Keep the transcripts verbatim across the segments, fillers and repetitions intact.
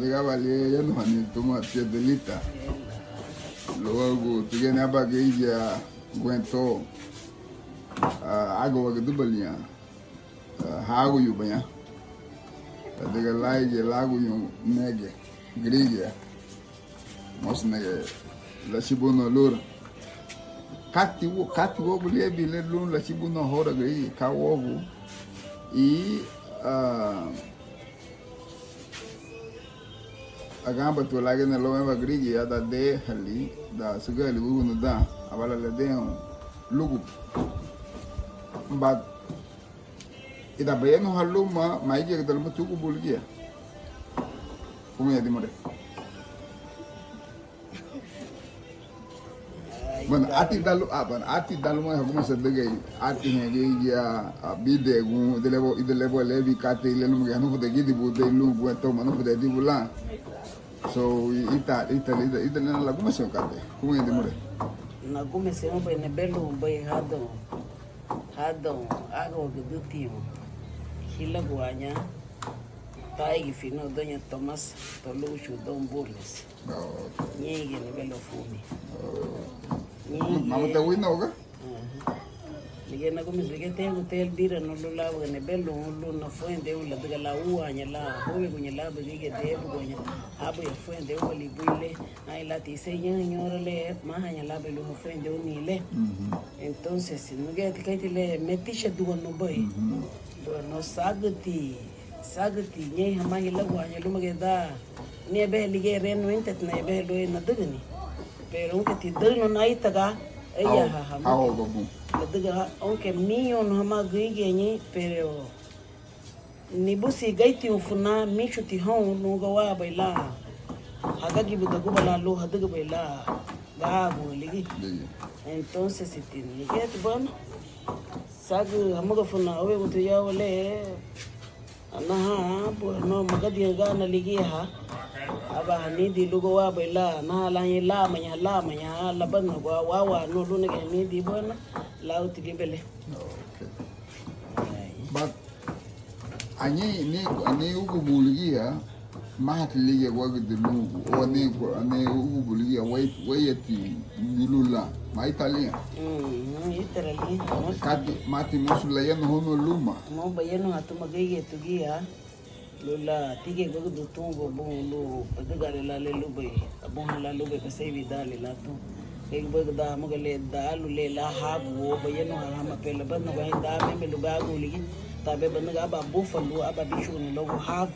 Ligabali yanuhani tuma tia Delita luagu tugeni aban gürigia guentó, ah, águagüdübaliña, ah, háguyubaña. Ladüga lárigiñe láguyun nege gürigia, mosu nege lachibunun lura. Kati u-, kati uagu liabin le lun lachibunun houra gürigia, ka uagu? I, ah, aganbatiwa lan giñe lun aban gürigia dan dehali, dan sügühalibei uguñe dan, aba lan ladeirun lúgubu. But ida bayanuhan luma, marígida lumuti úgubu ligía. Furumiñe dimurei. Bueno, ati dan lu-, ah, bueno, ati dan luma hagumese adügei, ati hagía, ah, bídegu, ida liabin, ida liabin lebi katei le lúmagiñe hanufudegidibu dei lun guentó, manufudedibu lan. So, i-, ita, ita, ida, ida liña lagumeserun katei, furumiñe dimurei. Nagumeserunbei nebelubei hadoun, hadoun águagüdütiña, hilaguaña, táigi fino doña Tomasa, to lúguchu don Burles. Oh, ok. Ñéingiñe nibe lafumi. Oh. Ñéingiñe. Mama te wina oga? Aha. Ligía nagumesi, ligía tengo te Elvira no lun labuga nebelun lun nafurendeirun ladüga lan úaaña lan, hóunweguña lan, buga gürigia debuguaña, ábuya afurendeirubali bui le, anhein lan ti señor, señora le, máhaña lan bei lun hafurendeiruni le. Mhm. Entonces, nuguya ti keiti le metichadua nubéi. Mhm. Bueno, sagüti, sagüti ñein hamá hilaguaaña lúmagiñe dan, ni ebehe ligía renuente tina ebehe luéi nadügüni. Pero aunque ti daünahan ítaga, eyaha hamá. Ladüga, aunque míñunu hamá gürigia ñein, pero nibusi geitiña funa míchuti houn lun gawabei lan hagagibudaguba lan lun hadügübei lan gagu ligía. Ligía. Entonces, ti nugeti, bueno, sagü hamuga funa, óunweguti ya wale, anaha, bueno, magadiagana ligía ha, aba hanidin lun gawabei lan, anaha lan ñein lámaña, lámaña, labanagua, wawa, no, lun nege hanidin, bueno, lauti libele. Ok. Ai. But, añein, añein úgubu ligía, máhati ligía wagüdü nugu, o añein, añein úgubu ligía, wéi, wéiyati lulu lan, maitaliña. Mm, mm, ítara liña. Kati, mati mosu layanuhóun luma. Mo bayanuha tuma gürigia tuguya, lun lan tigegüdü tungua bun, lun badügaali lan le lubéi, abuha lan lubéi beseriwi daali lan tun. Kegubei dan hamuga le dalu le lan hagu, o bayanuha hama, pero labanagua dan meme lubéi hagu ligía, tabéi banüga aban búfalu, aban bíchuguni luagu hagu.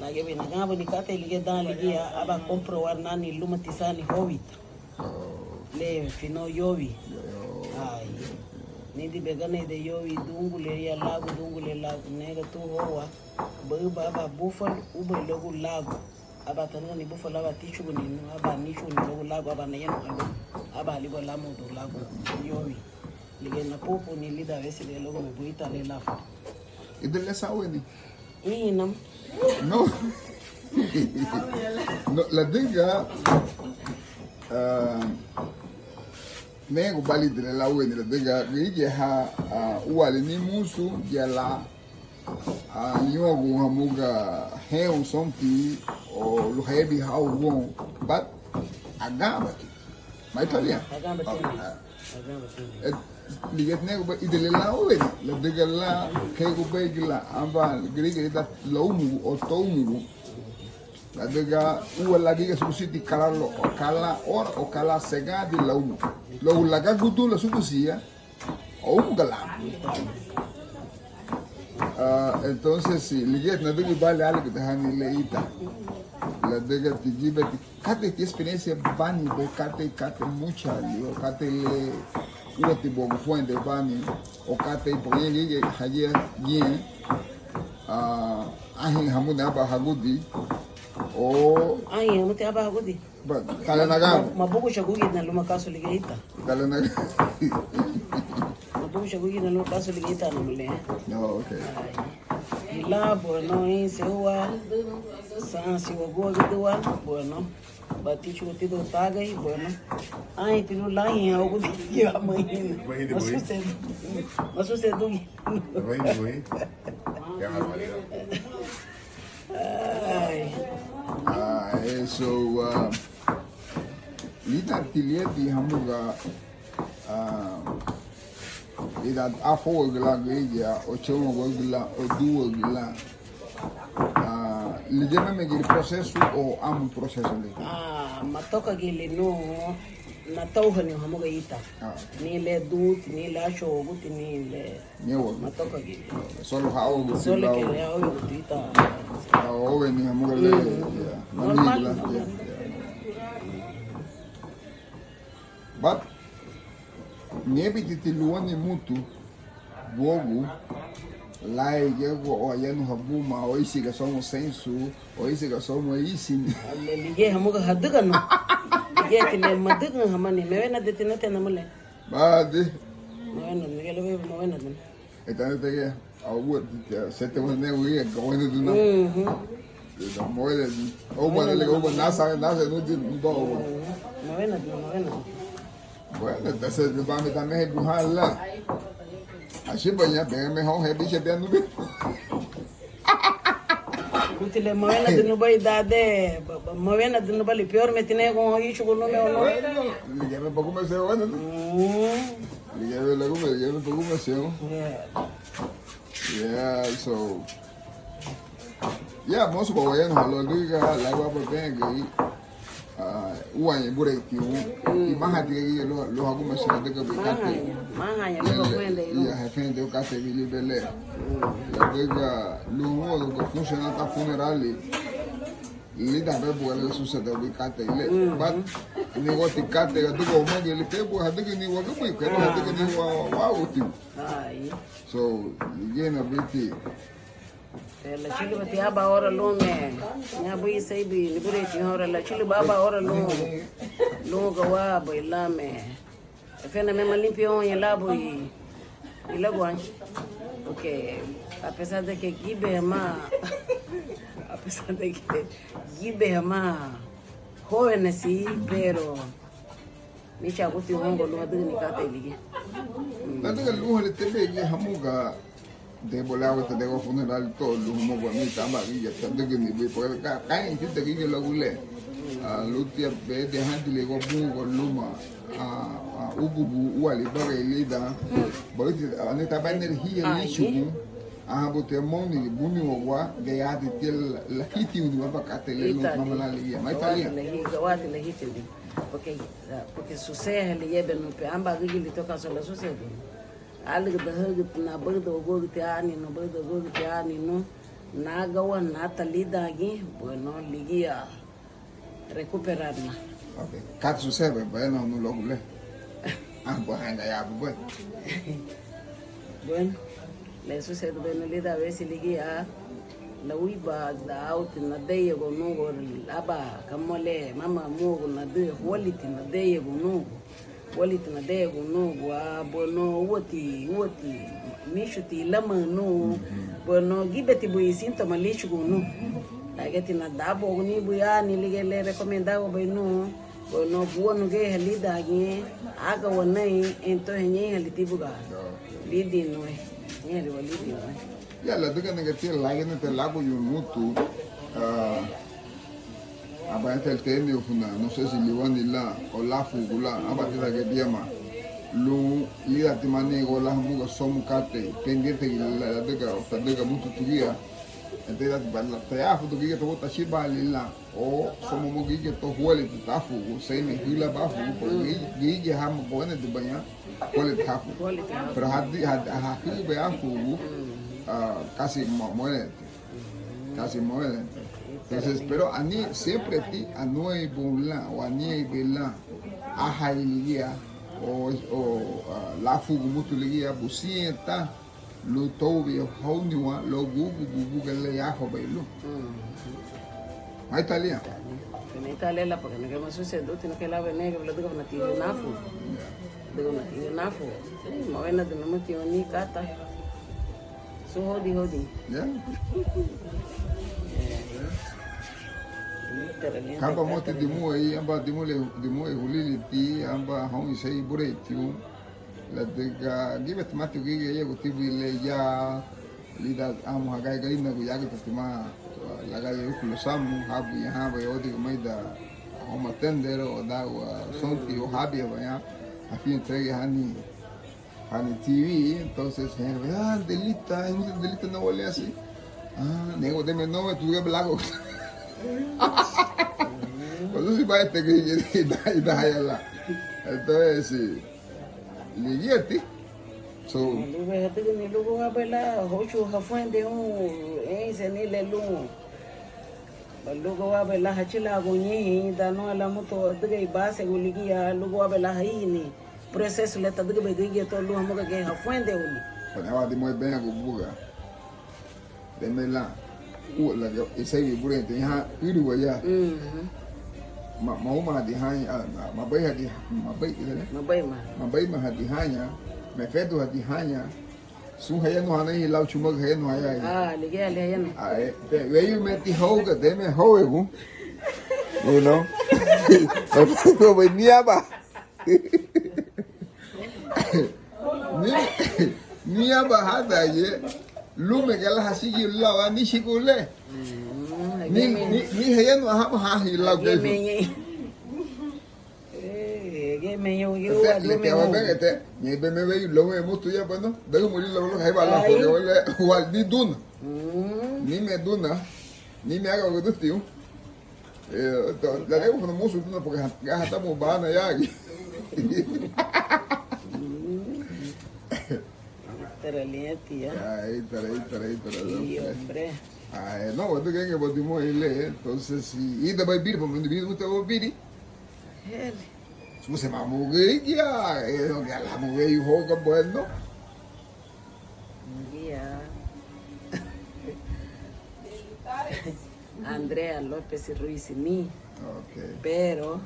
Nagía bei naganbuni katei ligía dan ligía, aban comprobar nani luma tisaani hóuwita. Le fino yowi. Ai. Nidin beganei de yowi dungule ya lagu, dungule lagu, nega tu howa. Beuba aban búfalu, ubei luagu lagu. Aban tanügüni búfalu, aban tíchuguni, aban níchuguni luagu lagu, aban nayanuha luagu, aban halígua lámudu lagu yowi. Ligía napupuni lidan wésile luagu mebuita le lafu. Ida le saweni. Ina. No. No, ladüga, ah, negu bali de la weni, ladüga gürigia ha, ah, uali ni musu, ya la, ah, niñuagu hamuga heu sonti, o luhayebi hau woun, but aganbati. Maitaliña. Aganbati. Ah, ah. Aganbati. Eh, ligía negu ba, ida le lan óunweni, ladüga lan kei gubei gila, amba gürigia ida laumugu, o toumugu. Ladüga ua lan gürigia subusiti ka lan lo, ka lan ora, o ka lan segadi laumugu. Luagu lagagudun lasubusiña, o umuga lan. Ah, entonces, sí, ligía nadügübalin álügüdahani le ita. Ladüga ti gíbeti katei ti experiencia bani bei katei, katei muchali, o katei le úati buagu fuende bani, o katei buagu ñein giñe, hagía giñe, ah, anhein hamuti aban hagudi, o anhein hamuti aban hagudi. Ba, tale naganu. Ma, mabuguchagugina luma kasu ligía ita. Tale naganu. Mabuguchagugina luma kasu ligía ita, namule. No, ok. Ai. Ila, bueno, inse ua, sansi waguagüdüwa, bueno. Batichu tidoun tagei, bueno. Ai, tilu lahi, augudi, ya, mañana. Masusedu. Masusedu. Ay. So, ah, lidan ti liña ti hamuga, ah, lidan áfouagüla gürigia, o chóuagüla, o dúagüla, ah, ligía meme giri prosesu o amu prosesu le? Ah, matokagili nu, natouhaniu hamuga ita. Ah. Ni le duti, ni le achouaguti, ni le Ñewagu. Matokagili. Solo ha óuguti. Solo lau. Kei le óuguti ita. Óunweni hamuga le, mm, ya, normal, namigila, normal. Ya, ya. But, ñebiti ti luani mutu, buogu, lai yegu o ayanuha buma, o ísiga somu seinsu, o ísiga somu ísini. Le ligía hamuga hadüganu. Ligía ti le madügün hamani, mewenadütina te namule. Badi. Mawenadüna, ligía lubéi mawenadüna. Ítara tegía, aguati, sete wane uía, gawenadüna. Mhm. Mawenadüna. Uba, dale, uba, nasa, nasa, no di, uba, uba. Mhm. Mawenadüna, mawenadüna. Bueno, entonces, bame también buhala. Así, pues, ya, pégame, ho, he, biche, bien, no. Kuti le mawenadüna bei dade, ba, ba, mawenadüna bali peor me tiene con hicho con número, ¿no? Bueno, ligía me poco me sé, bueno, ¿no? Mm. Ligía me luego me, ligía me poco me sé, ¿no? Yeah. Yeah, so, yeah, mosu ba wayanu halo liga, la wa ba bengi. Ah, uaña bureitiñu, mm, i mahati agi lo, lo haguma sina dega bi kate. Mahaña, mahaña, lo haguma de, ya, hefende o kate bi libele. Mm. La dega lo mo do funciona ta funerali. Lida be bu le sucede bi kate le. Mm. But ni wati kate ga dega o magi le pe bu hadega ni wa gubu, pero hadega ni wa, wa uti. Ai. So, ligía na biti. Te lachülübati aban ora lume, ña bui iseri bui nibureti hora, lachülüba aban ora lume, lun gawabei lame. Efena mema limpiaña labui, ilaguaña. Porque a pesar de que gibe hama, a pesar de que gibe hama jóvenes, sí, pero Micha guti hongo lun hadügüni katei ligía. Ladüga lun hali tebegi hamuga debo le agua tadego funerali to lun hamuga mi tamba gigia tadügüni bi porque ka kain tita gigia luagu le. Lun tia bedi handi le gua bungo luma ugubu uali bagei lidan. Baiti ani taba energia lichugun. Aha, buti amouni buni wagua gayadi tia lahitiuni baba katei le lun mama la ligía. Mai talia. Gawadi lahitiuni. Porque, ah, porque suseha ligía benu pe amba gügili to caso la sucede. Álügüdahügüti na bagüda uguagüti aninu, bagüda uguagüti aninu, nagawa nata lidangiñe, bueno, ligía recuperar na. Ok. Kati sucede, bueno, nu logu le. Ah, pues, anda ya, pues. Bueno, le sucede, bueno, lidan a veces ligía, la uiba, da auti na deyego nugo, aba, kamole, mama mugo na de, hualiti na deyego nugo. Hualiti na deyegu nu, gua, bueno, uati, uati, michuti lama nu, bueno, gibeti bui síntoma lichugu nu. Lageti na daboguni bui ani ligía le recomendaba bui nu, bueno, gua nu ge halida gi, aga wanei, entonces ñein haliti buga. Lidi nue, ñein haliwa lidi nue. Ya, ladüga nege tia lagenete lagu yumutu, ah, Aba ente el teni ufuna, no sé si liwani lan o láfugu lan, aba tida ge biama. Lun lidan timani go lan hamuga somu katei, pendiente gi ladüga, tadüga mutu tugia. Ente lidan tiba tayafudu gigia togo tachiba lilan, o somu mo gigia to huali ti tafugu, seime hila bafugu, porque gigia hama goene tibaña, huali ti hafugu. Pero hadi, hadi, hahübe afugu, ah, casi mo-, muere. Kasi moe. Entonces, pero ani siempre ti anuéibu lan o aniéibe lan ahai ligía o, o, ah, láfugu mutu ligía busiñe ta lun toubei hóuniwa luagu gugu buga le yáfabei lun. Mai talia. Mai talia la porque no queremos suceder, no queremos la venir, la digo, no tiene nafu. Digo, no tiene nafu. Mawena de no me tiene ni cata. Su hodi hodi. Ya. Kaba moti dimúei, amba dimúei, dimúei huliliti, amba houn isei bureitiu. Ladüga gíbeti mati gígia yegu tibu ile ya, lidan amu hagei Garinagu, yágütatima lagarei úkulu samu, hábuiña, hábei ódigu meida homa atender o dagua sunti o hábiñabaña afiñe tiregei hani, hani T V. Entonces, ah, Delita, mutu Delita no wale así. Ah, nego deme no, tu gebe lago. Pues no se va a tener que ir. Entonces, sí. Ligíati. So, lubéi hadügüni luagu wabei lan houchun hafurendeirun ínsiñeni le lun, luagu wabei lan hachülaagun ñeinhin, dan luagu lan mutu adügei basegu ligía, luagu wabei lan harihini prosesu le tadügübei gürigia to lun hamuga giñe hafurendeiruni. Pues nabadi muy bien agu buga. Deme lan, u, la, iseri buri te ña, ürüwa ya. Mhm. Ma, mauma hadi haña, ah, ma, mabei hadi, mabei, ¿eh? Mabei ma. Mabei ma hadi haña, mefedu hadi haña, sun hayanu hanei lau chumag hayanu haya. Ah, ligía le hayanu. Ah, eh, te, weyu meti houga, deme houegu. You know? Mefedu beni aba. Ni, ni aban hádangiñe lúmagiñe lan hasigirun lau, anichigu le. Mm, ni, ni, ni hayanu hama hahi lau. Agíame ñein. Eh, agíame ñein. Te, le te aban bege te, ñein beme weyu lau, eh, mutu ya, bueno, dagumuri lau, lau, haiba lau, porque wale, wal, ni duna. Mm. Ni me duna, ni me haga gudutiu. Eh, to, la legu funa musu tuna porque ha, ha tamu bana yagi. Ítara liña, tía. Ay, ítara, ítara, ítara. Sí, hombre. Ay, no, bueno, que, que botimos ahí, le, entonces, sí, y de bai biri, pues, me biri, usted va biri. Él. Su se mamu giri, ya, eh, no, ya la mu giri, hoga, bueno. Guía. Andrea López Ruiz ni. Ok. Pero,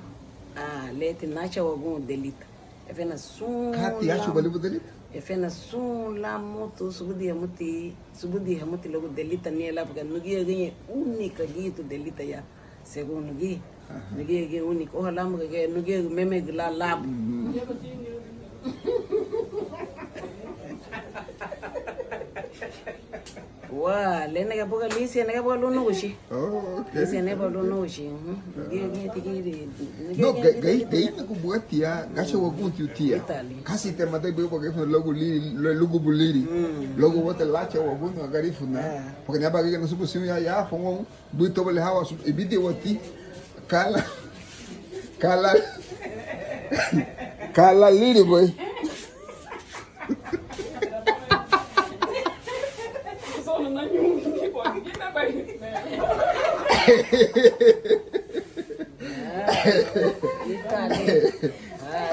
ah, leti nacha wagun Delita. Efena sun. Kati achu la balibu Delita? Efena sun la mutu, subudi hamuti, subudi hamuti luagu Delita ni la, porque nugia giñe única gitu Delita ya. Según nugi, nugi, nugi único. Ojalá nugi, nugi meme gla lab. Mhm. Wa, le nega boga Lisia, nega boga lunu gushi. Oh, ok. Lisia nega boga lunu gushi. Mhm. Nugi, nugi, tigi, nugi, no, nugi, gai, gai, nugi, gai, nugi, nugi, buga tia, gacha wagun tiu tia. Ítara. Kasi te madai buga, buga, luagu liri, luagu buliri. Mm. Luagu wate lacha wagun, agarifuna. Ah. Porque neba giga no supo siu ya, ya, fongo. Buito bale hawa su, ibidiñe wati. Kala. Kala. Kala liri, boy.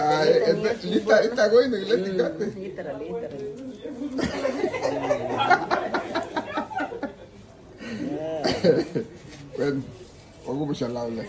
Ah, ita, ita, ita, goy, no, le, ticate. Ítara, ítara. Bueno, wagubucha lau le.